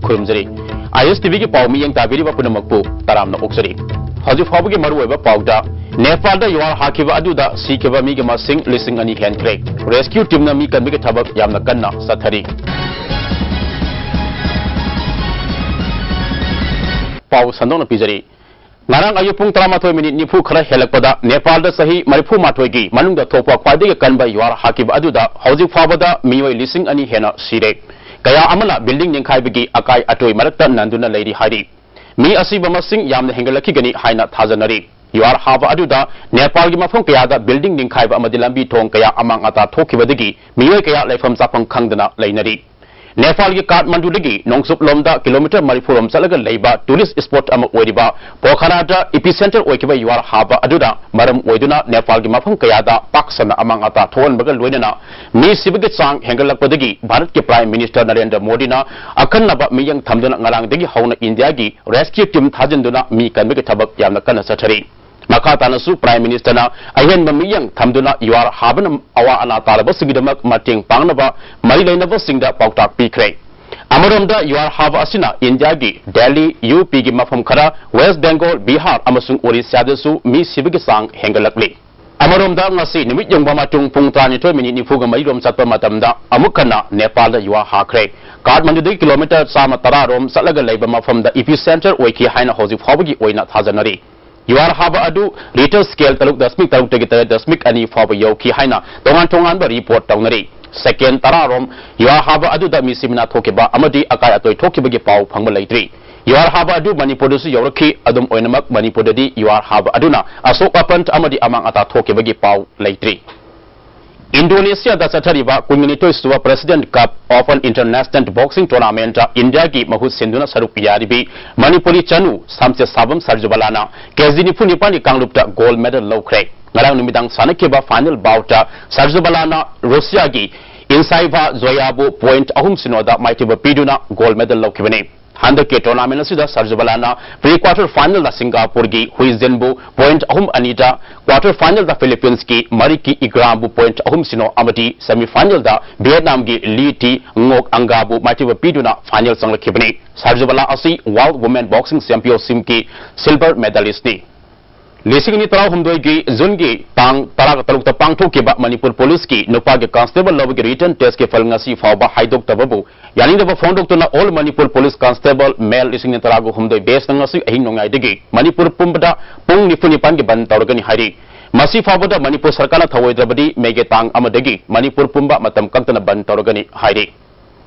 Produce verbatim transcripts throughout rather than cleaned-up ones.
ꯈꯨꯔꯨꯝꯖꯔꯤ꯫ ꯑꯥꯏ ꯑꯦꯁ T ꯚꯤꯒꯤ ꯄꯥꯎ ꯃꯤꯠꯌꯦꯡ ꯇꯥꯕꯤꯔꯤꯕ ꯄꯨꯝꯅꯃꯛꯄꯨ ꯇꯔꯥꯝꯅ ꯑꯣꯛꯆꯔꯤ꯫ ꯍꯧꯖꯤꯛ ꯐꯥꯎꯕꯒꯤ ꯃꯔꯨꯑꯣꯏꯕ ꯄꯥꯎꯗ, ꯅꯦꯄꯥꯜꯗ ꯌꯨꯍꯥꯔ ꯍꯥꯈꯤꯕ ꯑꯗꯨꯗ ꯁꯤꯈꯤꯕ ꯃꯤꯒꯤ ꯃꯁꯤꯡ ꯂꯤꯁꯤꯡ ꯑꯅꯤ ꯍꯦꯟꯈ꯭ꯔꯦ꯫ ꯔꯦꯁꯀ꯭ꯌꯨ ꯇꯤꯝꯅ ꯃꯤ ꯀꯟꯕꯒꯤ ꯊꯕꯛ ꯌꯥꯝꯅ ꯀꯟꯅ ꯆꯠꯊꯔꯤ꯫ ꯄꯥꯎ ꯁꯟꯗꯣꯛꯅ ꯄꯤꯖꯔꯤ꯫ ꯉꯔꯥꯡ ꯑꯌꯨꯛ ꯄꯨꯡ ꯇꯔꯥꯃꯥꯊꯣꯏ ꯃꯤꯅꯤꯠ ꯅꯤꯐꯨ ꯈꯔ ꯍꯦꯜꯂꯛꯄꯗ ꯅꯦꯄꯥꯜꯗ ꯆꯍꯤ ꯃꯔꯤꯐꯨ ꯃꯥꯊꯣꯏꯒꯤ ꯃꯅꯨꯡꯗ ꯊꯣꯛꯄ ꯈ꯭ꯋꯥꯏꯗꯒꯤ ꯀꯟꯕ ꯌꯨꯍꯥꯔ ꯍꯥꯈꯤꯕ ꯑꯗꯨꯗ ꯍꯧꯖꯤꯛ ꯐꯥꯎꯕꯗ ꯃꯤꯑꯣꯏ ꯂꯤꯁꯤꯡ ꯑꯅꯤ ꯍꯦꯟꯅ ꯁꯤꯔꯦ꯫ ꯀꯌꯥ ꯑꯃꯅ ꯕꯤꯜꯗꯤꯡ ꯅꯤꯡꯈꯥꯏꯕꯒꯤ ꯑꯀꯥꯏ ꯑꯇꯣꯏ ꯃꯔꯛꯇ ꯅꯟꯗꯨꯅ ꯂꯩꯔꯤ ꯍꯥꯏꯔꯤ꯫ ꯃꯤ ꯑꯁꯤꯕ ꯃꯁꯤꯡ ꯌꯥꯝꯅ ꯍꯦꯟꯒꯠꯂꯛꯈꯤꯒꯅꯤ ꯍꯥꯏꯅ ꯊꯥꯖꯅꯔꯤ꯫ ꯌꯨꯍꯥꯔ ꯍꯥꯕ ꯑꯗꯨꯗ ꯅꯦꯄꯥꯜꯒꯤ ꯃꯐꯝ ꯀꯌꯥꯗ ꯕꯤꯜꯗꯤꯡ ꯅꯤꯡꯈꯥꯏꯕ ꯑꯃꯗꯤ ꯂꯝꯕꯤ ꯊꯣꯡ ꯀꯌꯥ ꯑꯃꯥꯡ ꯑꯇꯥ ꯊꯣꯛꯈꯤꯕꯗꯒꯤ ꯃꯤꯑꯣꯏ ꯀꯌꯥ ꯂꯩꯐꯝ ꯆꯥꯐꯝ ꯈꯪꯗꯅ ꯂꯩꯅꯔꯤ꯫ ꯅꯦꯄꯥꯜꯒꯤ ꯀꯥꯊꯃꯟꯗꯨꯗꯒꯤ ꯅꯣꯡꯆꯨꯞꯂꯣꯝꯗ ꯀꯤꯂꯣꯃꯤꯇꯔ ꯃꯔꯤꯐꯨ ꯔꯣꯝ ꯆꯠꯂꯒ ꯂꯩꯕ ꯇꯨꯔꯤꯁ ꯁ꯭ꯄꯣꯠ ꯑꯃ ꯑꯣꯏꯔꯤꯕ ꯄꯣꯈꯔꯥꯗ ꯏꯄꯤꯁꯦꯟꯇꯔ ꯑꯣꯏꯈꯤꯕ ꯌꯨꯍꯥꯔ ꯍꯥꯕ ꯑꯗꯨꯅ ꯃꯔꯝ ꯑꯣꯏꯗꯨꯅ ꯅꯦꯄꯥꯜꯒꯤ ꯃꯐꯝ ꯀꯌꯥꯗ ꯄꯥꯛ ꯁꯟꯅ ꯑꯃꯥꯡ ꯑꯇꯥ ꯊꯣꯛꯍꯟꯕꯒ ꯂꯣꯏꯅꯅ ꯃꯤ ꯁꯤꯕꯒꯤ ꯆꯥꯡ ꯍꯦꯟꯒꯠꯂꯛꯄꯗꯒꯤ ꯚꯥꯔꯠꯀꯤ ꯄ꯭ꯔꯥꯏꯝ ꯃꯤꯅꯤꯁꯇꯔ ꯅꯔꯦꯟꯗ꯭ꯔ ꯃꯣꯗꯤꯅ ꯑꯈꯟꯅꯕ ꯃꯤꯠꯌꯦꯡ ꯊꯝꯗꯨꯅ ꯉꯔꯥꯡꯗꯒꯤ ꯍꯧꯅ ꯏꯟꯗꯤꯌꯥꯒꯤ ꯔꯦꯁꯀ꯭ꯌꯨ ꯇꯤꯝ ꯊꯥꯖꯤꯟꯗꯨꯅ ꯃꯤ ꯀꯟꯕꯒꯤ ꯊꯕꯛ ꯌꯥꯝꯅ ꯀꯟꯅ ꯆꯠꯊꯔꯤ꯫ ꯃꯈꯥ ꯇꯥꯅꯁꯨ ꯄ꯭ꯔꯥꯏꯝ ꯃꯤꯅꯤꯁꯇꯔꯅ ꯑꯍꯦꯟꯕ ꯃꯤꯠꯌꯦꯡ ꯊꯝꯗꯨꯅ ꯌꯨꯍꯥꯔ ꯍꯥꯕꯅ ꯑꯋꯥ ꯑꯅꯥ ꯇꯥꯔꯕꯁꯤꯡꯒꯤꯗꯃꯛ ꯃꯇꯦꯡ ꯄꯥꯡꯅꯕ ꯃꯔꯤ ꯂꯩꯅꯕꯁꯤꯡꯗ ꯄꯥꯎꯇꯥꯛ ꯄꯤꯈ꯭ꯔꯦ꯫ ꯑꯃꯔꯣꯝꯗ ꯌꯨꯍꯥꯔ ꯍꯥꯕ ꯑꯁꯤꯅ ꯏꯟꯗꯤꯌꯥꯒꯤ ꯗꯦꯜꯂꯤ, ꯌꯨ ꯄꯤꯒꯤ ꯃꯐꯝ ꯈꯔ, ꯋꯦꯁ ꯕꯦꯡꯒꯣꯜ, ꯕꯤꯍꯥꯔ ꯑꯃꯁꯨꯡ ꯑꯣꯔꯤꯁꯥꯗꯁꯨ ꯃꯤ ꯁꯤꯕꯒꯤ ꯆꯥꯡ ꯍꯦꯟꯒꯠꯂꯛꯂꯤ꯫ ꯑꯃꯔꯣꯝꯗ ꯉꯁꯤ ꯅꯨꯃꯤꯠ ꯌꯨꯡꯕ ꯃꯇꯨꯡ ꯄꯨꯡ ꯇꯔꯥꯅꯤꯊꯣꯏ ꯃꯤꯅꯤꯠ ꯅꯤꯐꯨꯒ ꯃꯔꯤ ꯔꯣꯝ ꯆꯠꯄ ꯃꯇꯝꯗ ꯑꯃꯨꯛ ꯍꯟꯅ ꯅꯦꯄꯥꯜꯗ ꯌꯨꯍꯥꯔ ꯍꯥꯈ꯭ꯔꯦ꯫ ꯀꯥꯊꯃꯟꯗꯨꯗꯒꯤ ꯀꯤꯂꯣꯃꯤꯇꯔ ꯆꯥꯝꯃ ꯇꯔꯥ ꯔꯣꯝ ꯆꯠꯂꯒ ꯂꯩꯕ ꯃꯐꯝꯗ ꯏꯄꯤꯁꯦꯟꯇꯔ ꯑꯣꯏꯈꯤ ꯍꯥꯏꯅ ꯍꯧꯖꯤꯛ ꯐꯥꯎꯕꯒꯤ ꯑꯣꯏꯅ ꯊꯥꯖꯅꯔꯤ꯫ ꯌꯨꯍꯥꯔ ꯍꯥꯕ ꯑꯗꯨ ꯔꯤꯛꯇꯔ ꯁ꯭ꯀꯦꯜ ꯇꯔꯨꯛ ꯗꯁꯃꯤꯛ ꯇꯔꯨꯛꯇꯒꯤ ꯇꯔꯦꯠ ꯗꯁꯃꯤꯛ ꯑꯅꯤ ꯐꯥꯎꯕ ꯌꯧꯈꯤ ꯍꯥꯏꯅ ꯇꯣꯉꯥꯟ ꯇꯣꯉꯥꯟꯕ ꯔꯤꯄꯣꯔꯠ ꯇꯧꯅꯔꯤ꯫ ꯁꯦꯀꯦꯟ ꯇꯔꯥ ꯔꯣꯝ ꯌꯨꯍꯥꯔ ꯍꯥꯕ ꯑꯗꯨꯗ ꯃꯤ ꯁꯤꯃꯤꯅꯥ ꯊꯣꯛꯈꯤꯕ ꯑꯃꯗꯤ ꯑꯀꯥꯏ ꯑꯇꯣꯏ ꯊꯣꯛꯈꯤꯕꯒꯤ ꯄꯥꯎ ꯐꯪꯕ ꯂꯩꯇ꯭ꯔꯤ꯫ ꯌꯨꯍꯥꯔ ꯍꯥꯕ ꯑꯗꯨ ꯃꯅꯤꯄꯨꯔꯗꯁꯨ ꯌꯧꯔꯛꯈꯤ꯫ ꯑꯗꯨꯝ ꯑꯣꯏꯅꯃꯛ, ꯃꯅꯤꯄꯨꯔꯗꯗꯤ ꯌꯨꯍꯥꯔ ꯍꯥꯕ ꯑꯗꯨꯅ ꯑꯁꯣꯛ ꯑꯄꯟ ꯑꯃꯗꯤ ꯑꯃꯥꯡ ꯑꯇꯥ ꯊꯣꯛꯈꯤꯕꯒꯤ ꯄꯥꯎ ꯂꯩꯇ꯭ꯔꯤ꯫ ꯏꯟꯗꯣꯅꯦꯁꯤꯌꯥꯗ ꯆꯠꯊꯔꯤꯕ ꯀꯨꯟꯅꯤꯊꯣꯏ ꯁꯨꯕ ꯄ꯭ꯔꯦꯁꯤꯗꯦꯟꯠ ꯀꯞ ꯑꯣꯄꯟ ꯏꯟꯇꯔꯅꯦꯁꯅꯦꯜ ꯕꯣꯛꯁꯤꯡ ꯇꯣꯔꯅꯥꯃꯦꯟꯠꯇ ꯏꯟꯗꯤꯌꯥꯒꯤ ꯃꯍꯨꯠ ꯁꯤꯟꯗꯨꯅ ꯁꯔꯨꯛ ꯌꯥꯔꯤꯕꯤ ꯃꯅꯤꯄꯨꯔꯤ ꯆꯅꯨ ꯁꯝꯆꯦꯠꯁꯥꯕꯝ ꯁꯔꯖꯨꯕꯂꯥꯅ ꯀꯦꯖꯤ ꯅꯤꯐꯨ ꯅꯤꯄꯥꯟꯒꯤ ꯀꯥꯡꯂꯨꯞꯇ ꯒꯣꯜꯗ ꯃꯦꯗꯜ ꯂꯧꯈ꯭ꯔꯦ꯫ ꯉꯔꯥꯡ ꯅꯨꯃꯤꯗꯥꯡ ꯁꯥꯟꯅꯈꯤꯕ ꯐꯥꯏꯅꯦꯜ ꯕꯥꯎꯠꯇ ꯁꯔꯖꯨꯕꯂꯥꯅ ꯔꯨꯁꯤꯌꯥꯒꯤ ꯏꯟꯁꯥꯏꯚꯥ ꯖꯣꯌꯥꯕꯨ ꯄꯣꯏꯟꯠ ꯑꯍꯨꯝ ꯁꯤꯅꯣꯗ ꯃꯥꯏꯊꯤꯕ ꯄꯤꯗꯨꯅ ꯒꯣꯜꯗ ꯃꯦꯗꯜ ꯂꯧꯈꯤꯕꯅꯤ꯫ ꯍꯟꯗꯛꯀꯤ tournament ꯑꯁꯤꯗ ꯁꯔꯖꯨꯕꯂꯥꯅ pre quarter finalꯗ ꯁꯤꯡꯒꯥꯄꯨꯔꯒꯤ ꯍꯨꯏꯖꯤꯟꯕꯨ point ꯑꯍꯨꯝ ꯑꯅꯤꯗ, quarter finalꯗ ꯐꯤꯂꯤꯄꯤꯟꯁꯀꯤ ꯃꯔꯤꯀꯤ ꯏꯒ꯭ꯔꯥꯝꯕꯨ point ꯑꯍꯨꯝ ꯁꯤꯅꯣ ꯑꯃꯗꯤ semi finalꯗ ꯚꯤꯌꯦꯠꯅꯥꯝꯒꯤ ꯂꯤ ꯇꯤ ꯉꯣꯛ ꯑꯪꯒꯥꯕꯨ ꯃꯥꯏꯊꯤꯕ ꯄꯤꯗꯨꯅ final ꯆꯪꯂꯛꯈꯤꯕꯅꯤ꯫ ꯁꯔꯖꯨꯕꯂꯥ ꯑꯁꯤ World Women Boxing Championshipꯀꯤ silver medalistꯅꯤ꯫ ꯂꯤꯁꯤꯡ ꯑꯅꯤ ꯇꯔꯥꯍꯨꯝꯗꯣꯏꯒꯤ ꯖꯨꯟꯒꯤ ꯇꯥꯡ ꯇꯔꯥꯒ ꯇꯔꯨꯛꯇ ꯄꯥꯡꯊꯣꯛꯈꯤꯕ ꯃꯅꯤꯄꯨꯔ ꯄꯨꯂꯤꯁꯀꯤ ꯅꯨꯄꯥꯒꯤ constable ꯂꯧꯕꯒꯤ written testꯀꯤ ꯐꯜ ꯉꯁꯤ ꯐꯥꯎꯕ ꯍꯥꯏꯗꯣꯛꯇꯕꯕꯨ ꯌꯥꯅꯤꯡꯗꯕ ꯐꯣꯡꯗꯣꯛꯇꯨꯅ All Manipur Police Constable Male ꯂꯤꯁꯤꯡ ꯑꯅꯤ ꯇꯔꯥꯒ ꯍꯨꯝꯗꯣꯏ batchꯅ ꯉꯁꯤ ꯑꯍꯤꯡ ꯅꯣꯡꯌꯥꯏꯗꯒꯤ ꯃꯅꯤꯄꯨꯔ ꯄꯨꯝꯕꯗ ꯄꯨꯡ ꯅꯤꯐꯨ ꯅꯤꯄꯥꯟꯒꯤ ꯕꯟ ꯇꯧꯔꯒꯅꯤ ꯍꯥꯏꯔꯤ꯫ ꯃꯁꯤ ꯐꯥꯎꯕꯗ ꯃꯅꯤꯄꯨꯔ ꯁꯔꯀꯥꯔꯅ ꯊꯧꯑꯣꯏꯗ꯭ꯔꯕꯗꯤ ꯃꯦꯒꯤ ꯇꯥꯡ ꯑꯃꯗꯒꯤ ꯃꯅꯤꯄꯨꯔ ꯄꯨꯝꯕ ꯃꯇꯝ ꯀꯛꯇꯅ ꯕꯟ ꯇꯧꯔꯒꯅꯤ ꯍꯥꯏꯔꯤ꯫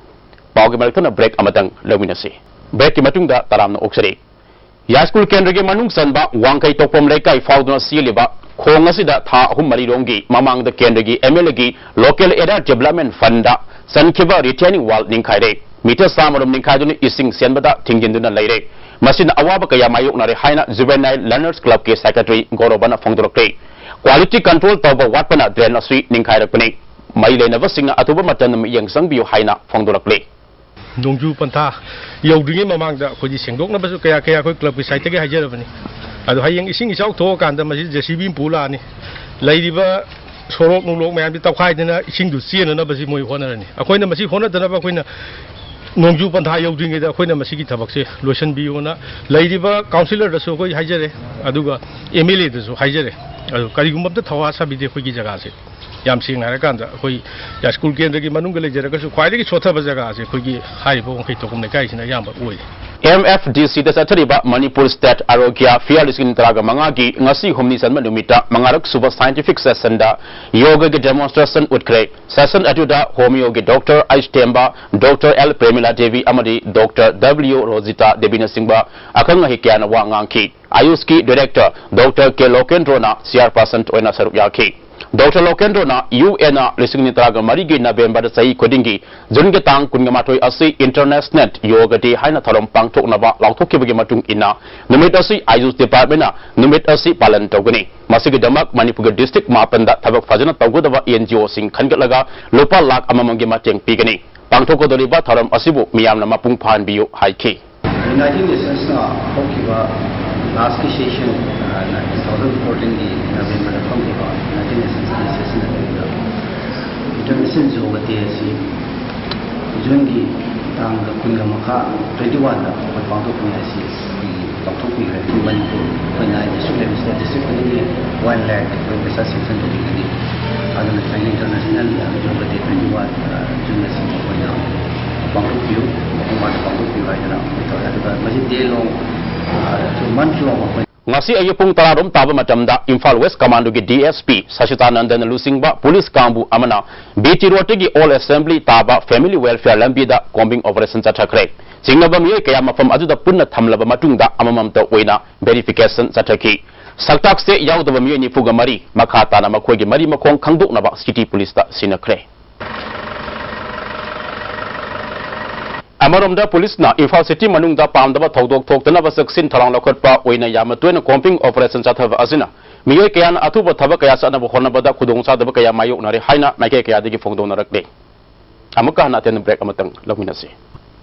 ꯄꯥꯎꯒꯤ ꯃꯔꯛꯇꯅ break ꯑꯃꯇꯪ ꯂꯧꯃꯤꯟꯅꯁꯤ꯫ Breakꯀꯤ ꯃꯇꯨꯡꯗ ꯇꯔꯥꯝꯅ ꯑꯣꯛꯆꯔꯤ꯫ ꯌꯥꯏꯁ꯭ꯀꯨꯜ ꯀꯦꯟꯗ꯭ꯔꯒꯤ ꯃꯅꯨꯡ ꯆꯟꯕ ꯋꯥꯡꯈꯩ ꯇꯣꯛꯐꯝ ꯂꯩꯀꯥꯏ ꯐꯥꯎꯗꯨꯅ ꯆꯦꯜꯂꯤꯕ ꯈꯣꯡ ꯑꯁꯤꯗ ꯊꯥ ꯑꯍꯨꯝ ꯃꯔꯤꯔꯣꯝꯒꯤ ꯃꯃꯥꯡꯗ ꯀꯦꯟꯗ꯭ꯔꯒꯤ MLAꯒꯤ Local Area Development Fundꯗ ꯆꯟꯈꯤꯕ retaining wall ꯅꯤꯡꯈꯥꯏꯔꯦ꯫ Meter ꯆꯥꯝꯃꯔꯣꯝ ꯅꯤꯡꯈꯥꯏꯗꯨꯅ ꯏꯁꯤꯡ ꯆꯦꯟꯕꯗ ꯊꯤꯡꯖꯤꯟꯗꯨꯅ ꯂꯩꯔꯦ꯫ ꯃꯁꯤꯅ ꯑꯋꯥꯕ ꯀꯌꯥ ꯃꯥꯌꯣꯛꯅꯔꯦ ꯍꯥꯏꯅ Juvenile Learners Clubꯀꯤ secretary ꯒꯧꯔꯕꯅ ꯐꯣꯡꯗꯣꯔꯛꯂꯦ꯫ Quality control ꯇꯧꯕ ꯋꯥꯠꯄꯅ drain ꯑꯁꯤ ꯅꯤꯡꯈꯥꯏꯔꯛꯄꯅꯤ꯫ ꯃꯔꯤ ꯂꯩꯅꯕꯁꯤꯡꯅ ꯑꯊꯨꯕ ꯃꯇꯝꯗ ꯃꯤꯠꯌꯦꯡ ꯆꯪꯕꯤꯌꯨ ꯍꯥꯏꯅ ꯐꯣꯡꯗꯣꯔꯛꯂꯤ꯫ ꯅꯣꯡꯖꯨ ꯄꯟꯊꯥ ꯌꯧꯗ꯭ꯔꯤꯉꯩ ꯃꯃꯥꯡꯗ ꯑꯩꯈꯣꯏꯗꯤ ꯁꯦꯡꯗꯣꯛꯅꯕꯁꯨ ꯀꯌꯥ ꯀꯌꯥ ꯑꯩꯈꯣꯏ clubꯀꯤ sideꯇꯒꯤ ꯍꯥꯏꯖꯔꯕꯅꯤ꯫ ꯑꯗꯣ ꯍꯌꯦꯡ ꯏꯁꯤꯡ ꯏꯆꯥꯎ ꯊꯣꯛꯑꯀꯥꯟꯗ ꯃꯁꯤ JCB ꯑꯃ ꯄꯨ ꯂꯥꯛꯑꯅꯤ꯫ ꯂꯩꯔꯤꯕ ꯁꯣꯔꯣꯛ ꯅꯨꯡꯂꯣꯛ ꯃꯌꯥꯝꯁꯤ ꯇꯧꯈꯥꯏꯗꯅ ꯏꯁꯤꯡꯗꯨ ꯆꯦꯟꯅꯅꯕꯁꯤ ꯃꯣꯏ ꯍꯣꯠꯅꯔꯅꯤ꯫ ꯑꯩꯈꯣꯏꯅ ꯃꯁꯤ ꯍꯣꯠꯅꯗꯅꯕ ꯑꯩꯈꯣꯏꯅ ꯅꯣꯡꯖꯨ ꯄꯟꯊꯥ ꯌꯧꯗ꯭ꯔꯤꯉꯩꯗ ꯑꯩꯈꯣꯏꯅ ꯃꯁꯤꯒꯤ ꯊꯕꯛꯁꯦ ꯂꯣꯏꯁꯤꯟꯕꯤꯌꯣꯅ ꯂꯩꯔꯤꯕ councillorꯗꯁꯨ ꯑꯩꯈꯣꯏ ꯍꯥꯏꯖꯔꯦ, ꯑꯗꯨꯒ MLAꯗꯁꯨ ꯍꯥꯏꯖꯔꯦ꯫ ꯑꯗꯨ ꯀꯔꯤꯒꯨꯝꯕ ꯑꯝꯇ ꯊꯋꯥ ꯁꯥꯕꯤꯗꯦ ꯑꯩꯈꯣꯏꯒꯤ ꯖꯒꯥꯁꯦ꯫ ꯌꯥꯝ ꯁꯦꯡꯅ ꯍꯥꯏꯔꯀꯥꯟꯗ ꯑꯩꯈꯣꯏ ꯌꯥꯏꯁ꯭ꯀꯨꯜ ꯀꯦꯟꯗ꯭ꯔꯒꯤ ꯃꯅꯨꯡꯗ ꯂꯩꯖꯔꯒꯁꯨ ꯈ꯭ꯋꯥꯏꯗꯒꯤ ꯁꯣꯠꯊꯕ ꯖꯒꯥꯁꯦ ꯑꯩꯈꯣꯏꯒꯤ ꯍꯥꯏꯔꯤꯕ ꯋꯥꯡꯈꯩ ꯇꯣꯛꯐꯝ ꯂꯩꯀꯥꯏꯁꯤꯅ ꯑꯌꯥꯝꯕ ꯑꯣꯏꯔꯤ꯫ MFDCꯗ ꯆꯠꯊꯔꯤꯕ Manipur State Arogya Fair ꯂꯤꯁꯤꯡ ꯇꯔꯥꯒ ꯃꯉꯥꯒꯤ ꯉꯁꯤ ꯍꯨꯝꯅꯤ ꯆꯟꯕ ꯅꯨꯃꯤꯠꯇ ꯃꯉꯥꯔꯛ ꯁꯨꯕ scientific sessionꯗ ꯌꯣꯒꯒꯤ demonstration ꯎꯠꯈ꯭ꯔꯦ꯫ Session ꯑꯗꯨꯗ homeoꯒꯤ Doctor H ꯇꯦꯝꯕ, Doctor L ꯄ꯭ꯔꯦꯃꯤꯂꯥ Devi ꯑꯃꯗꯤ Doctor W ꯔꯣꯖꯤꯇꯥ ꯗꯦꯕꯤꯅꯆꯤꯡꯕ ꯑꯈꯪ ꯑꯍꯩ ꯀꯌꯥꯅ ꯋꯥ ꯉꯥꯡꯈꯤ꯫ ꯑꯥꯌꯨꯁꯀꯤ director Doctor ꯀꯦ ꯂꯣꯀꯦꯟꯗ꯭ꯔꯣꯅ chairperson ꯑꯣꯏꯅ ꯁꯔꯨꯛ ꯌꯥꯈꯤ꯫ Doctor ꯂꯣꯀꯦꯟꯗ꯭ꯔꯣꯅ UNꯅ ꯂꯤꯁꯤꯡ ꯑꯅꯤ ꯇꯔꯥꯒ ꯃꯔꯤꯒꯤ Novemberꯗ ꯆꯍꯤ ꯈꯨꯗꯤꯡꯒꯤ ꯖꯨꯟꯒꯤ ꯇꯥꯡ ꯀꯨꯟꯒ ꯃꯥꯊꯣꯏ ꯑꯁꯤ International Yoga Day ꯍꯥꯏꯅ ꯊꯧꯔꯝ ꯄꯥꯡꯊꯣꯛꯅꯕ ꯂꯥꯎꯊꯣꯛꯈꯤꯕꯒꯤ ꯃꯇꯨꯡ ꯏꯟꯅ ꯅꯨꯃꯤꯠ ꯑꯁꯤ ꯑꯥꯌꯨꯁ departmentꯅ ꯅꯨꯃꯤꯠ ꯑꯁꯤ ꯄꯥꯂꯟ ꯇꯧꯒꯅꯤ꯫ ꯃꯁꯤꯒꯤꯗꯃꯛ ꯃꯅꯤꯄꯨꯔꯒꯤ district ꯃꯥꯄꯟꯗ ꯊꯕꯛ ꯐꯖꯅ ꯇꯧꯒꯗꯕ NGOꯁꯤꯡ ꯈꯟꯒꯠꯂꯒ ꯂꯨꯄꯥ ꯂꯥꯈ ꯑꯃꯃꯝꯒꯤ ꯃꯇꯦꯡ ꯄꯤꯒꯅꯤ꯫ ꯄꯥꯡꯊꯣꯛꯀꯗꯧꯔꯤꯕ ꯊꯧꯔꯝ ꯑꯁꯤꯕꯨ ꯃꯤꯌꯥꯝꯅ ꯃꯄꯨꯡ ꯐꯥꯍꯟꯕꯤꯌꯨ ꯍꯥꯏꯈꯤ꯫ United Nationsꯅ ꯍꯧꯈꯤꯕ ꯂꯥꯁꯀꯤ ꯁꯦꯁꯟ, ꯇꯨ ꯊꯥꯎꯖꯟ ꯐꯣꯔꯇꯤꯟꯒꯤ ꯅꯕꯦꯝꯕꯔꯗ ꯐꯝꯈꯤꯕ United Nationsꯀꯤ ꯁꯦꯁꯟ ꯑꯗꯨꯗ International Yoga Day ꯑꯁꯤ ꯖꯨꯟꯒꯤ ꯇꯥꯡ ꯀꯨꯟꯒ ꯃꯉꯥ, ꯇ꯭ꯋꯦꯟꯇꯤ ꯋꯥꯟꯗ ꯑꯩꯈꯣꯏ ꯄꯥꯡꯊꯣꯛꯄꯅꯤ ꯍꯥꯏꯁꯤ ꯑꯩꯈꯣꯏꯒꯤ ꯂꯥꯎꯊꯣꯛꯄꯤꯈ꯭ꯔꯦ꯫ ꯃꯅꯤꯄꯨꯔ ꯑꯩꯈꯣꯏ ꯅꯥꯏꯟ ꯗꯤꯁꯇ꯭ꯔꯤꯛ ꯂꯩꯕꯁꯤꯗ ꯗꯤꯁꯇ꯭ꯔꯤꯛ ꯈꯨꯗꯤꯡꯒꯤ ꯋꯥꯟ ꯂꯥꯈ ꯑꯩꯈꯣꯏ ꯄꯩꯁꯥ ꯁꯦꯡꯁꯟ ꯇꯧꯕꯤꯒꯅꯤ꯫ ꯑꯗꯨꯅ ꯉꯁꯥꯏꯒꯤ International Yoga Day twenty one June ꯑꯁꯤ ꯑꯩꯈꯣꯏꯅ ꯄꯥꯡꯊꯣꯛꯄꯤꯌꯨ, ꯃꯄꯨꯡ ꯐꯥꯅ ꯄꯥꯡꯊꯣꯛꯄꯤꯌꯨ ꯍꯥꯏꯗꯅ ꯑꯩꯈꯣꯏ ꯇꯧꯔꯦ꯫ ꯑꯗꯨꯒ ꯃꯁꯤ day long, ꯑ, month long ꯑꯩꯈꯣꯏ ꯉꯁꯤ ꯑꯌꯨꯛ ꯄꯨꯡ ꯇꯔꯥꯔꯣꯝ ꯇꯥꯕ ꯃꯇꯝꯗ ꯏꯝꯐꯥꯜ ꯋꯦꯁ ꯀꯃꯥꯟꯗꯣꯒꯤ D S P ꯁꯆꯤꯇꯥꯅꯟꯗꯅ ꯂꯨꯆꯤꯡꯕ ꯄꯨꯂꯤꯁ ꯀꯥꯡꯕꯨ ꯑꯃꯅ B T Roadꯇꯒꯤ Old Assembly ꯇꯥꯕ Family Welfare ꯂꯝꯕꯤꯗ combing operation ꯆꯠꯊꯈ꯭ꯔꯦ꯫ ꯆꯤꯡꯅꯕ ꯃꯤꯑꯣꯏ ꯀꯌꯥ ꯃꯐꯝ ꯑꯗꯨꯗ ꯄꯨꯟꯅ ꯊꯝꯂꯕ ꯃꯇꯨꯡꯗ ꯑꯃꯃꯝꯇ ꯑꯣꯏꯅ verification ꯆꯠꯊꯈꯤ꯫ ꯁꯛꯇꯥꯛꯁꯦ ꯌꯥꯎꯗꯕ ꯃꯤꯑꯣꯏ ꯅꯤꯐꯨꯒ ꯃꯔꯤ ꯃꯈꯥ ꯇꯥꯅ ꯃꯈꯣꯏꯒꯤ ꯃꯔꯤ ꯃꯈꯣꯡ ꯈꯪꯗꯣꯛꯅꯕ city ꯄꯨꯂꯤꯁꯇ ꯁꯤꯟꯅꯈ꯭ꯔꯦ꯫ ꯑꯃꯔꯣꯝꯗ ꯄꯨꯂꯤꯁꯅ ꯏꯝꯐꯥꯜ city ꯃꯅꯨꯡꯗ ꯄꯥꯝꯗꯕ ꯊꯧꯗꯣꯛ ꯊꯣꯛꯇꯅꯕ ꯆꯦꯛꯁꯤꯟ ꯊꯧꯔꯥꯡ ꯂꯧꯈꯠꯄ ꯑꯣꯏꯅ ꯌꯥꯝꯅ ꯇꯣꯏꯅ combing operation ꯆꯠꯊꯕ ꯑꯁꯤꯅ ꯃꯤꯑꯣꯏ ꯀꯌꯥꯅ ꯑꯊꯨꯕ ꯊꯕꯛ ꯀꯌꯥ ꯆꯠꯅꯕ ꯍꯣꯠꯅꯕꯗ ꯈꯨꯗꯣꯡꯆꯥꯗꯕ ꯀꯌꯥ ꯃꯥꯌꯣꯛꯅꯔꯦ ꯍꯥꯏꯅ ꯃꯥꯏꯀꯩ ꯀꯌꯥꯗꯒꯤ ꯐꯣꯡꯗꯣꯛꯅꯔꯛꯂꯤ꯫ ꯑꯃꯨꯛꯀ ꯍꯟꯅ ꯑꯇꯦꯟꯕ break ꯑꯃꯇꯪ ꯂꯧꯃꯤꯟꯅꯁꯤ꯫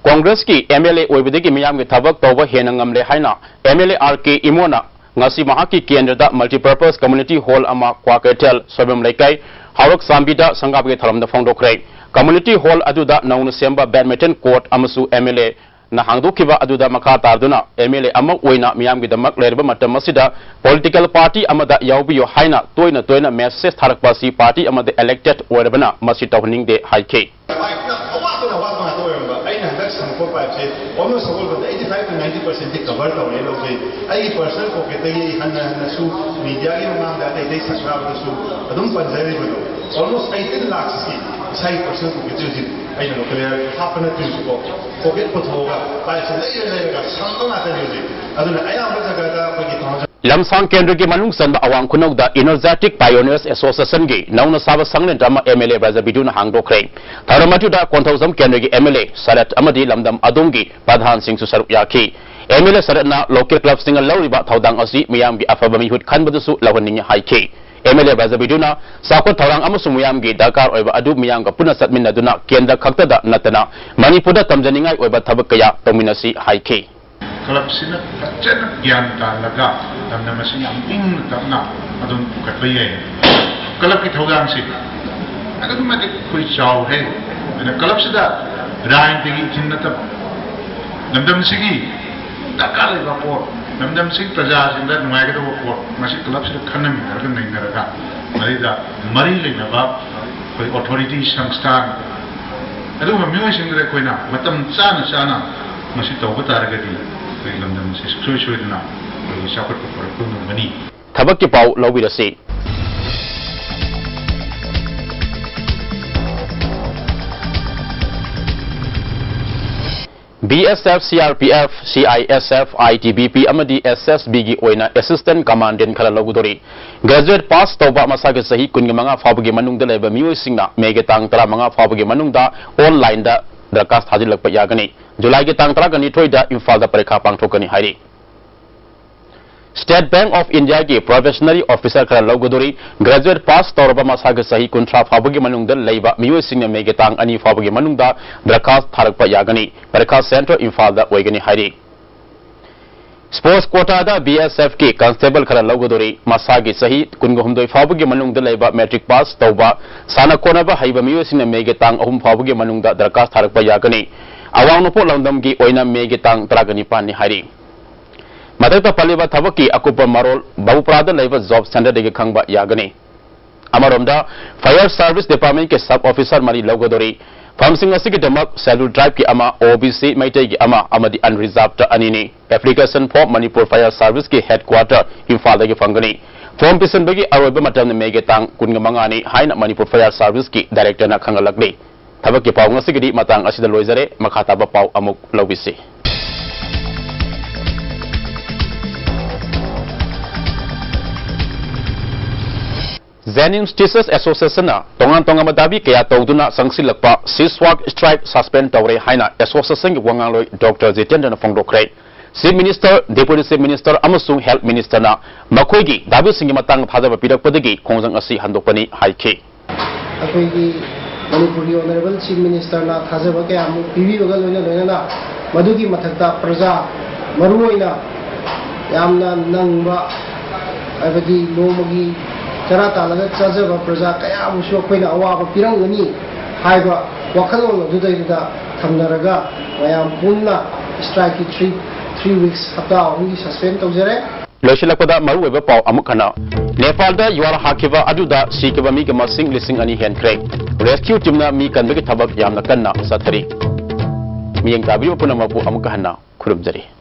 ꯀꯣꯡꯒ꯭ꯔꯦꯁꯀꯤ M L A ꯑꯣꯏꯕꯗꯒꯤ ꯃꯤꯌꯥꯝꯒꯤ ꯊꯕꯛ ꯇꯧꯕ ꯍꯦꯟꯅ ꯉꯝꯂꯦ ꯍꯥꯏꯅ M L A R K ꯏꯃꯣꯅ ꯉꯁꯤ ꯃꯍꯥꯛꯀꯤ ꯀꯦꯟꯗ꯭ꯔꯗ multipurpose community hall ꯑꯃ ꯀ꯭ꯋꯥꯀꯩꯊꯦꯜ, ꯁꯣꯏꯕꯝ ꯂꯩꯀꯥꯏ, ꯍꯥꯎꯔꯛ ꯆꯥꯝꯕꯤꯗ ꯁꯪꯒꯥꯕꯒꯤ ꯊꯧꯔꯝꯗ ꯐꯣꯡꯗꯣꯛꯈ꯭ꯔꯦ꯫ Community hall ꯑꯗꯨꯗ ꯅꯧꯅ ꯁꯦꯝꯕ badminton court ꯑꯃꯁꯨ M L A ꯅ ꯍꯥꯡꯗꯣꯛꯈꯤꯕ ꯑꯗꯨꯗ ꯃꯈꯥ ꯇꯥꯗꯨꯅ M L A ꯑꯃ ꯑꯣꯏꯅ ꯃꯤꯌꯥꯝꯒꯤꯗꯃꯛ ꯂꯩꯔꯕ ꯃꯇꯝ ꯑꯁꯤꯗ political party ꯑꯃꯗ ꯌꯥꯎꯕꯤꯌꯨ ꯍꯥꯏꯅ ꯇꯣꯏꯅ ꯇꯣꯏꯅ message ꯊꯥꯔꯛꯄ ꯑꯁꯤ party ꯑꯃꯗ elected ꯑꯣꯏꯔꯕꯅ ꯃꯁꯤ ꯇꯧꯍꯟꯅꯤꯡꯗꯦ ꯍꯥꯏꯈꯤ꯫ ꯄꯥꯏꯞꯅ ꯑꯋꯥꯠꯄꯅ ꯑꯋꯥꯠꯄ ꯉꯥꯛꯇ ꯑꯣꯏꯔꯝꯕ꯫ ꯑꯩꯅ ꯍꯟꯗꯛ ꯁꯪꯉꯛꯄ ꯄꯥꯏꯞꯁꯦ almost ꯁꯒꯣꯜꯕꯟꯗ eighty five to ninety percent D cover ꯇꯧꯔꯦ ꯂꯧꯖꯩ꯫ ꯑꯩꯒꯤ personal pocket ꯇꯒꯤ ꯑꯩ ꯍꯟꯅ ꯍꯟꯅꯁꯨ media ꯒꯤ ꯃꯃꯥꯡꯗ ꯑꯇꯩ ꯑꯇꯩ ꯁꯪꯒꯥꯕꯗꯁꯨ ꯑꯗꯨꯝ ꯄꯟꯖꯔꯤꯕꯗꯣ, almost eighteen lakhs ꯀꯤ ꯏꯁꯥꯒꯤ personal pocket ꯇꯒꯤ ꯍꯧꯖꯤꯛ ꯑꯩꯅ ꯂꯣꯀꯦꯜ ꯍꯥꯞꯄ ꯅꯠꯇ꯭ꯔꯤꯕꯀꯣ, pocket ꯄꯨꯊꯣꯛꯑꯒ ꯄꯥꯏꯞꯁꯦ ꯂꯩꯔ ꯂꯩꯔꯒ ꯁꯪꯕ ꯉꯥꯛꯇꯅꯤ ꯍꯧꯖꯤꯛ꯫ ꯑꯗꯨꯅ ꯑꯌꯥꯝꯕ ꯖꯒꯥꯗ ꯑꯩꯈꯣꯏꯒꯤ ꯊꯣꯡ ꯂꯝꯁꯥꯡ ꯀꯦꯟꯗ꯭ꯔꯒꯤ ꯃꯅꯨꯡ ꯆꯟꯕ ꯑꯋꯥꯡ ꯈꯨꯅꯧꯗ Energetic Pioneers Association ꯒꯤ ꯅꯧꯅ ꯁꯥꯕ ꯁꯪꯂꯦꯟ ꯑꯃ M L A ꯕ꯭ꯔꯖꯕꯤꯗꯨꯅ ꯍꯥꯡꯗꯣꯛꯈ꯭ꯔꯦ꯫ ꯊꯧꯔꯝ ꯑꯗꯨꯗ ꯀꯣꯟꯊꯧꯖꯝ ꯀꯦꯟꯗ꯭ꯔꯒꯤ M L A ꯁꯔꯠ ꯑꯃꯗꯤ ꯂꯝꯗꯝ ꯑꯗꯣꯝꯒꯤ ꯄ꯭ꯔꯙꯥꯟꯁꯤꯡꯁꯨ ꯁꯔꯨꯛ ꯌꯥꯈꯤ꯫ M L A ꯁꯔꯠꯅ local club ꯁꯤꯡꯅ ꯂꯧꯔꯤꯕ ꯊꯧꯗꯥꯡ ꯑꯁꯤ ꯃꯤꯌꯥꯝꯒꯤ ꯑꯐꯕ ꯃꯤꯍꯨꯠ ꯈꯟꯕꯗꯁꯨ ꯂꯧꯍꯟꯅꯤꯡꯏ ꯍꯥꯏꯈꯤ꯫ ꯑꯦꯝ ꯑꯦꯜ ꯑꯦ ꯕ꯭ꯔꯖꯕꯤꯗꯨꯅ ꯆꯥꯎꯈꯠ ꯊꯧꯔꯥꯡ ꯑꯃꯁꯨꯡ ꯃꯤꯌꯥꯝꯒꯤ ꯗꯔꯀꯥꯔ ꯑꯣꯏꯕ ꯑꯗꯨ ꯃꯤꯌꯥꯝꯒ ꯄꯨꯟꯅ ꯆꯠꯃꯤꯟꯅꯗꯨꯅ ꯀꯦꯟꯗ꯭ꯔ ꯈꯛꯇꯗ ꯅꯠꯇꯅ ꯃꯅꯤꯄꯨꯔꯗ ꯇꯝꯖꯅꯤꯡꯉꯥꯏ ꯑꯣꯏꯕ ꯊꯕꯛ ꯀꯌꯥ ꯇꯧꯃꯤꯟꯅꯁꯤ ꯍꯥꯏꯈꯤ꯫ ꯀ꯭ꯂꯕꯁꯤꯅ ꯐꯖꯅ ꯒ꯭ꯌꯥꯟ ꯇꯥꯍꯜꯂꯒ ꯂꯝꯗꯝ ꯑꯁꯤ ꯌꯥꯝ ꯏꯪꯅ ꯇꯞꯅ ꯑꯗꯨꯝ ꯄꯨꯈꯠꯄ ꯌꯥꯏ꯫ ꯀ꯭ꯂꯕꯀꯤ ꯊꯧꯗꯥꯡꯁꯤ ꯑꯗꯨꯛꯀꯤ ꯃꯇꯤꯛ ꯑꯩꯈꯣꯏ ꯆꯥꯎꯔꯦ꯫ ꯑꯗꯨꯅ ꯀ꯭ꯂꯕꯁꯤꯗ ꯔꯥꯖꯅꯤꯇꯤꯒꯤ ꯏꯊꯤꯜ ꯅꯠꯇꯕ, ꯂꯝꯗꯝꯁꯤꯒꯤ ꯗꯔꯀꯥꯔ ꯂꯩꯕ ꯄꯣꯠ, ꯂꯝꯗꯝꯁꯤꯒꯤ ꯄ꯭ꯔꯖꯥꯁꯤꯡꯗ ꯅꯨꯡꯉꯥꯏꯒꯗꯧꯕ ꯄꯣꯠ, ꯃꯁꯤ ꯀ꯭ꯂꯕꯁꯤꯗ ꯈꯟꯅꯃꯤꯟꯅꯔꯒ ꯅꯩꯅꯔꯒ, ꯃꯗꯩꯗ ꯃꯔꯤ ꯂꯩꯅꯕ ꯑꯩꯈꯣꯏ ꯑꯣꯊꯣꯔꯤꯇꯤ, ꯁꯪꯁꯊꯥꯟ, ꯑꯗꯨꯒꯨꯝꯕ ꯃꯤꯑꯣꯏꯁꯤꯡꯗꯨꯗ ꯑꯩꯈꯣꯏꯅ ꯃꯇꯝ ꯆꯥꯅ ꯆꯥꯅ ꯃꯁꯤ ꯇꯧꯕ ꯇꯥꯔꯒꯗꯤ ꯑꯩꯈꯣꯏꯒꯤ ꯂꯝꯗꯝ ꯑꯁꯤ ꯁꯨꯡꯁꯣꯏ ꯁꯣꯏꯗꯅ ꯑꯩꯈꯣꯏꯒꯤ ꯆꯥꯎꯈꯠꯄ ꯄꯨꯔꯛꯄ ꯉꯝꯒꯅꯤ꯫ ꯊꯕꯛꯀꯤ ꯄꯥꯎ ꯂꯧꯕꯤꯔꯁꯤ꯫ B S F, C R P F, C I S F, I T B P ꯑꯃꯗꯤ ꯑꯦꯁ ꯑꯦꯁ ꯕꯤꯒꯤ ꯑꯣꯏꯅ ꯑꯦꯁꯤꯁꯇꯦꯟ ꯀꯃꯥꯟꯗꯦꯟ ꯈꯔ ꯂꯧꯒꯗꯧꯔꯤ꯫ ꯒ꯭ꯔꯦꯖꯨꯑꯦꯠ ꯄꯥꯁ ꯇꯧꯕ ꯃꯁꯥꯒꯤ ꯆꯍꯤ ꯀꯨꯟꯒ ꯃꯉꯥ ꯐꯥꯎꯕꯒꯤ ꯃꯅꯨꯡꯗ ꯂꯩꯕ ꯃꯤꯑꯣꯏꯁꯤꯡꯅ ꯃꯦꯒꯤ ꯇꯥꯡ ꯇꯔꯥꯃꯉꯥ ꯐꯥꯎꯕꯒꯤ ꯃꯅꯨꯡꯗ ꯑꯣꯟꯂꯥꯏꯟꯗ ꯗꯔꯈꯥꯁ ꯊꯥꯖꯤꯜꯂꯛꯄ ꯌꯥꯒꯅꯤ꯫ ꯖꯨꯂꯥꯏꯒꯤ ꯇꯥꯡ ꯇꯔꯥꯒ ꯅꯤꯊꯣꯏꯗ ꯏꯝꯐꯥꯜꯗ ꯄꯔꯤꯈꯥ ꯄꯥꯡꯊꯣꯛꯀꯅꯤ ꯍꯥꯏꯔꯤ꯫ ꯁ꯭ꯇꯦꯠ ꯕꯦꯡꯛ ꯑꯣꯐ ꯏꯟꯗꯤꯌꯥꯒꯤ ꯄ꯭ꯔꯣꯕꯦꯁꯅꯔꯤ ꯑꯣꯐꯤꯁꯥꯔ ꯈꯔ ꯂꯧꯒꯗꯧꯔꯤ꯫ ꯒ꯭ꯔꯦꯖꯨꯑꯦꯠ ꯄꯥꯁ ꯇꯧꯔꯕ ꯃꯁꯥꯒꯤ ꯆꯍꯤ ꯀꯨꯟꯊ꯭ꯔꯥ ꯐꯥꯎꯕꯒꯤ ꯃꯅꯨꯡꯗ ꯂꯩꯕ ꯃꯤꯑꯣꯏꯁꯤꯡꯅ ꯃꯦꯒꯤ ꯇꯥꯡ ꯑꯅꯤ ꯐꯥꯎꯕꯒꯤ ꯃꯅꯨꯡꯗ ꯗꯔꯈꯥꯁ ꯊꯥꯔꯛꯄ ꯌꯥꯒꯅꯤ꯫ ꯄꯔꯤꯈꯥ ꯁꯦꯟꯇꯔ ꯏꯝꯐꯥꯜꯗ ꯑꯣꯏꯒꯅꯤ ꯍꯥꯏꯔꯤ꯫ ꯁ꯭ꯄꯣꯔꯠꯁ ꯀꯣꯇꯥꯗ ꯕꯤ ꯑꯦꯁ ꯑꯦꯐꯀꯤ ꯀꯟꯁꯇꯦꯕꯜ ꯈꯔ ꯂꯧꯒꯗꯧꯔꯤ꯫ ꯃꯁꯥꯒꯤ ꯆꯍꯤ ꯀꯨꯟꯒ ꯍꯨꯝꯗꯣꯏ ꯐꯥꯎꯕꯒꯤ ꯃꯅꯨꯡꯗ ꯂꯩꯕ ꯃꯦꯇ꯭ꯔꯤꯛ ꯄꯥꯁ ꯇꯧꯕ ꯁꯥꯟꯅ ꯈꯣꯠꯅꯕ ꯍꯩꯕ ꯃꯤꯑꯣꯏꯁꯤꯡꯅ ꯃꯦꯒꯤ ꯇꯥꯡ ꯑꯍꯨꯝ ꯐꯥꯎꯕꯒꯤ ꯃꯅꯨꯡꯗ ꯗꯔꯈꯥꯁ ꯊꯥꯔꯛꯄ ꯌꯥꯒꯅꯤ꯫ ꯑꯋꯥꯡ ꯅꯣꯡꯄꯣꯛ ꯂꯝꯗꯝꯒꯤ ꯑꯣꯏꯅ ꯃꯦꯒꯤ ꯇꯥꯡ ꯇꯔꯥꯒ ꯅꯤꯄꯥꯟꯅꯤ ꯍꯥꯏꯔꯤ꯫ ꯃꯊꯛꯇ ꯄꯜꯂꯤꯕ ꯊꯕꯛꯀꯤ ꯑꯀꯨꯞꯄ ꯃꯔꯣꯜ ꯕꯥꯕꯨꯄꯨꯔꯥꯗ ꯂꯩꯕ ꯖꯣꯕ ꯁꯦꯟꯇꯔꯗꯒꯤ ꯈꯪꯕ ꯌꯥꯒꯅꯤ꯫ ꯑꯃꯔꯣꯝꯗ, ꯐꯥꯌꯔ ꯁꯥꯔꯚꯤꯁ ꯗꯤꯄꯥꯔꯠꯃꯦꯟꯠꯀꯤ ꯁꯕ ꯑꯣꯐꯤꯁꯥꯔ ꯃꯔꯤ ꯂꯧꯒꯗꯧꯔꯤ꯫ ꯐꯝꯁꯤꯡ ꯑꯁꯤꯒꯤꯗꯃꯛ ꯁꯦꯗ꯭ꯌꯨꯜ ꯇ꯭ꯔꯥꯏꯕꯀꯤ ꯑꯃ, ꯑꯣ ꯕꯤ ꯁꯤ ꯃꯩꯇꯩꯒꯤ ꯑꯃ ꯑꯃꯗꯤ ꯑꯟꯔꯤꯖꯥꯔꯚꯇ ꯑꯅꯤꯅꯤ꯫ ꯑꯦꯄ꯭ꯂꯤꯀꯦꯁꯟ ꯐꯣꯔꯝ ꯃꯅꯤꯄꯨꯔ ꯐꯥꯌꯔ ꯁꯥꯔꯚꯤꯁꯀꯤ ꯍꯦꯗꯀ꯭ꯋꯥꯇꯔ ꯏꯝꯐꯥꯜꯗꯒꯤ ꯐꯪꯒꯅꯤ꯫ ꯐꯣꯔꯝ ꯄꯤꯁꯤꯟꯕꯒꯤ ꯑꯔꯣꯏꯕ ꯃꯇꯝꯅ ꯃꯦꯒꯤ ꯇꯥꯡ ꯀꯨꯟꯒ ꯃꯉꯥꯅꯤ ꯍꯥꯏꯅ ꯃꯅꯤꯄꯨꯔ ꯐꯥꯌꯔ ꯁꯥꯔꯚꯤꯁꯀꯤ ꯗꯥꯏꯔꯦꯛꯇꯔꯅ ꯈꯪꯍꯜꯂꯛꯂꯤ꯫ ꯊꯕꯛꯀꯤ ꯄꯥꯎ ꯉꯁꯤꯒꯤꯗꯤ ꯃꯇꯥꯡ ꯑꯁꯤꯗ ꯂꯣꯏꯖꯔꯦ꯫ ꯃꯈꯥ ꯇꯥꯕ ꯄꯥꯎ ꯑꯃꯨꯛ ꯂꯧꯕꯤꯁꯤ꯫ ꯖꯦꯅꯤꯝꯁ ꯇꯤꯆꯔꯁ ꯑꯦꯁꯣꯁꯤꯌꯦꯁꯟꯅ ꯇꯣꯉꯥꯟ ꯇꯣꯉꯥꯟꯕ ꯗꯥꯕꯤ ꯀꯌꯥ ꯇꯧꯗꯨꯅ ꯆꯪꯁꯤꯜꯂꯛꯄ ꯁꯤꯁꯋꯥꯛ ꯁ꯭ꯇ꯭ꯔꯥꯏꯛ ꯁꯁꯄꯦꯟ ꯇꯧꯔꯦ ꯍꯥꯏꯅ ꯑꯦꯁꯣꯁꯤꯌꯦꯁꯟꯒꯤ ꯋꯥꯉꯥꯡꯂꯣꯏ ꯗꯣꯛꯇꯔ ꯖꯤꯇꯦꯟꯗ꯭ꯔꯅ ꯐꯣꯡꯗꯣꯛꯈ꯭ꯔꯦ꯫ Chief Minister, Deputy Chief Minister ꯑꯃꯁꯨꯡ Health Ministerꯅ ꯃꯈꯣꯏꯒꯤ ꯗꯥꯕꯤꯁꯤꯡꯒꯤ ꯃꯇꯥꯡꯗ ꯊꯥꯖꯕ ꯄꯤꯔꯛꯄꯗꯒꯤ ꯈꯣꯡꯖꯪ ꯑꯁꯤ ꯍꯟꯗꯣꯛꯄꯅꯤ ꯍꯥꯏꯈꯤ꯫ ꯑꯩꯈꯣꯏꯒꯤ ꯃꯅꯤꯄꯨꯔꯒꯤ Honourable Chief Ministerꯅ ꯊꯥꯖꯕ ꯀꯌꯥ ꯑꯃ ꯄꯤꯕꯤꯕꯒ ꯂꯣꯏꯅ ꯂꯣꯏꯅꯅ ꯃꯗꯨꯒꯤ ꯃꯊꯛꯇ ꯄ꯭ꯔꯖꯥ, ꯃꯔꯨꯑꯣꯏꯅ ꯌꯥꯝꯅ ꯅꯪꯕ, ꯍꯥꯏꯕꯗꯤ ꯅꯣꯡꯃꯒꯤ ꯆꯔꯥ ꯇꯥꯜꯂꯒ ꯆꯥꯖꯕ ꯄ꯭ꯔꯖꯥ ꯀꯌꯥ ꯑꯃꯁꯨ ꯑꯩꯈꯣꯏꯅ ꯑꯋꯥꯕ ꯄꯤꯔꯝꯒꯅꯤ ꯍꯥꯏꯕ ꯋꯥꯈꯜꯂꯣꯟ ꯑꯗꯨꯗꯩꯗꯨꯗ ꯊꯝꯅꯔꯒ ꯃꯌꯥꯝ ꯄꯨꯟꯅ strikeꯀꯤ three three weeks, ꯍꯞꯇꯥ ꯑꯍꯨꯝꯒꯤ suspend ꯇꯧꯖꯔꯦ꯫ ꯂꯣꯏꯁꯤꯜꯂꯛꯄꯗ ꯃꯔꯨꯑꯣꯏꯕ ꯄꯥꯎ ꯑꯃꯨꯛ ꯍꯟꯅ꯫ ꯅꯦꯄꯥꯜꯗ ꯌꯨꯍꯥꯔ ꯍꯥꯈꯤꯕ ꯑꯗꯨꯗ ꯁꯤꯈꯤꯕ ꯃꯤꯒꯤ ꯃꯁꯤꯡ ꯂꯤꯁꯤꯡ ꯑꯅꯤ ꯍꯦꯟꯈ꯭ꯔꯦ꯫ Rescue teamꯅ ꯃꯤ ꯀꯟꯕꯒꯤ ꯊꯕꯛ ꯌꯥꯝꯅ ꯀꯟꯅ ꯆꯠꯊꯔꯤ꯫ ꯃꯤꯠꯌꯦꯡ ꯇꯥꯕꯤꯔꯤꯕ ꯄꯨꯝꯅꯃꯛꯄꯨ ꯑꯃꯨꯛꯀ ꯍꯟꯅ ꯈꯨꯔꯨꯝꯖꯔꯤ꯫